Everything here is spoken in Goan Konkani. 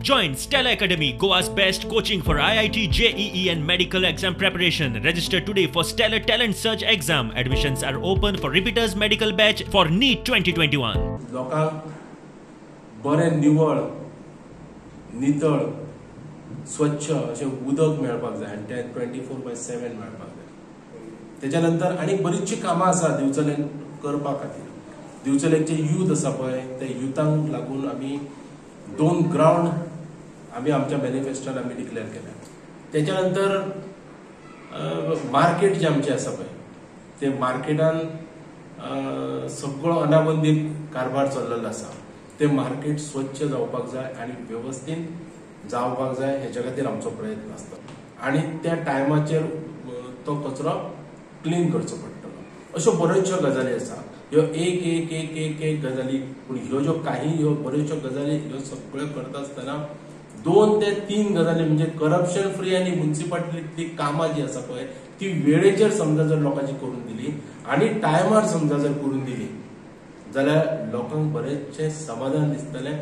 Join Stellar Academy, Goa's best coaching for IIT, JEE and medical exam preparation. Register today for Stellar Talent Search exam. Admissions are open for repeaters medical batch for NEET 2021. लोकांक बरें निवळ, नितळ, स्वच्छ अशें उदक मेळपाक जाय आनी तें 24/7 मेळपाक जाय. तेच्या नंतर आनी बरीचशी कामां आसा दिवचले करपा खातीर. दिवचले जे यूथ आसा पळय, ते युथांक लागून आमी 2 ग्रावंड आमी आमच्या मॅनिफेस्टोन आमी डिक्लेअर केल्या. तेच्या नंतर मार्केट जे आमचें आसा पळय, ते मार्केटान सगळो अनाबंदीत कारभार चल्लेलो आसा. ते मार्केट स्वच्छ जावपाक जाय आनी वेवस्थीत जावपाक जाय हेच्या खातीर आमचो प्रयत्न आसता आनी त्या टायमाचेर तो कचरो क्लीन करचो पडटलो. अश्यो बऱ्योचश्यो गजाली आसा. ह्यो एक एक एक एक एक गजाली, पूण ह्यो ज्यो काही ह्यो बऱ्योचश्यो गजाली ह्यो सगळ्यो करता आसतना 2 ते 3 गजाली म्हणजे करप्शन फ्री आनी म्युनिसिपालिटीतली कामां जी आसा पळय ती वेळेचेर समजा जर लोकांची करून दिली आनी टायमार समजा जर करून दिली जाल्यार लोकांक बरेचशें समाधान दिसतलें.